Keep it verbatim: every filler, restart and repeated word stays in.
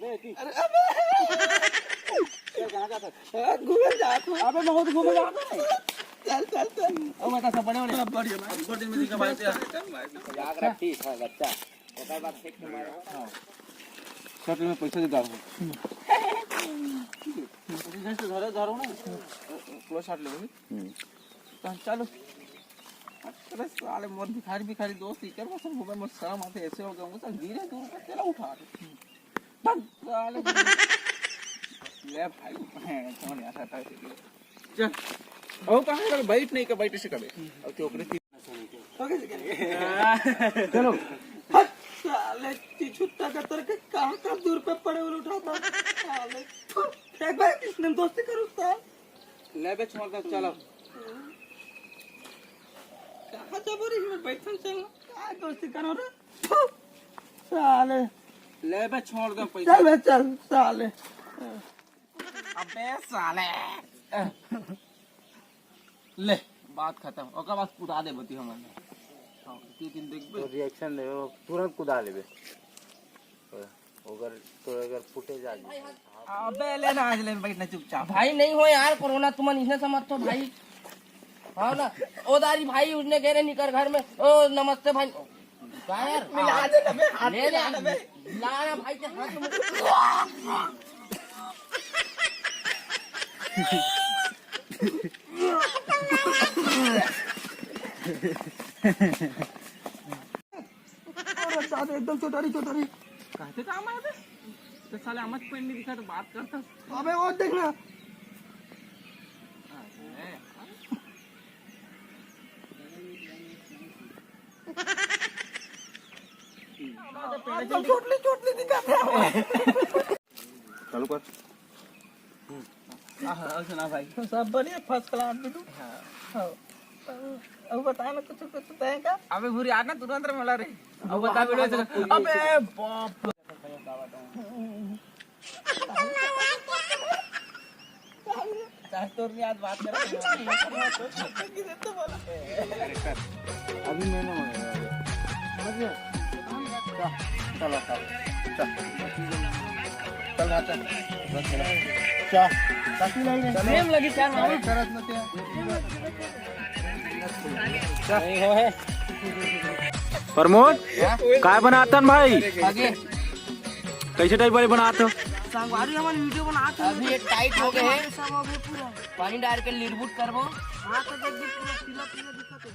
अरे अबे। चल, कहाँ जाता है? हाँ, घूमे जाता हूँ। अबे, मैं खुद घूमे जाता हूँ। चल, चल, चल। ओ, मैं तो सब बने होने। सब बढ़िया भाई। ऊपर दिन में दिखा भाई तेरा। चल, चल, चल, भाई। याद रख, ठीक है, बच्चा। ओकर बाद फेंक के मारो। हाँ। चल, मैं पैसा दे डालूँ। इधर से धरो, धरो ना। क्लोज शॉट ले भाई। हम्म। तो चलो। अरे साले, मोर भिखारी, भिखारी दोस्त, इकर बस घूमे, मोर शर्म आते, ऐसे हो गए होंगे, चल, गिरे दूर पे, तेरा उठा दे। बस, साले। ले भाई, समझ आ सकता है। चल। ओ, कहाँ है? बैठ नहीं का, बैठ से कबे। अब तो ओकरे ती- चलो। हट, साले, ती छुट्टा का तरह के कहाँ का दूर पे पड़े हुए उठाता? साले, थू, फेंक भाई, इसने दोस्ती करूँ, साले। ले बे, छोड़ दे, चलो। कहाँ जबरी में बैठन चल? का दोस्ती करो रे? थू, साले। ले बे, छोड़ दे पैसा। चल बे, चल, साले। अबे साले। ले, बात खत्म। ओकर बाद कुदा दे बती हमन। हाँ, दू तीन देखबे। तो रिएक्शन दे, वो तुरंत कुदा लेबे। ओकर तो अगर फुटेज आ गई। अबे ले ना, आज ले बैठ ना चुपचाप। भाई नहीं हो यार, कोरोना तुमन इसने समझ तो भाई। हाँ ना, ओ दारी भाई उसने कह रहे निकर घर में, ओ नमस्ते भाई। का यार? मिला दे ना बे, हाथ ले ले, मिला ना बे। मिला ना भाई के हाथ में। अरे साले, एकदम चोटारी, चोटारी। कहते काम है बे? तो साले आमच पेन नहीं दिखा तो बात करता। अबे वो देखना। अरे। आजकल चोटली, चोटली दिखाते हैं। चालू कर। हाँ, हाँ, सुना भाई। सब बढ़िया, फर्स्ट क्लास बिल्कुल। हाँ। हाँ। अब बता ना कुछ, कुछ तय का। अबे भूरी आज ना तुरंत रे मला रे। अब बता बेटा, अबे बाप। चार तोर में आज बात कर। अभी मैं ना मांगूंगा। समझ गया? चल, चल, चल, चल। चल, चल। बस, चल। चल। काफी नहीं रे। सेम लगी क्या मामा? करत मत यार। नहीं हो है। प्रमोद, काय बनातन भाई? आगे। कैसे टाइप वाले बनात हो? संगवारी हमन वीडियो बनात हन। अभी ये टाइट हो गए हैं। सब हो गए पूरा। पानी डाल के लिरबुट करबो। हाँ, तो देख, देख, पूरा पीला, पीला दिखत है।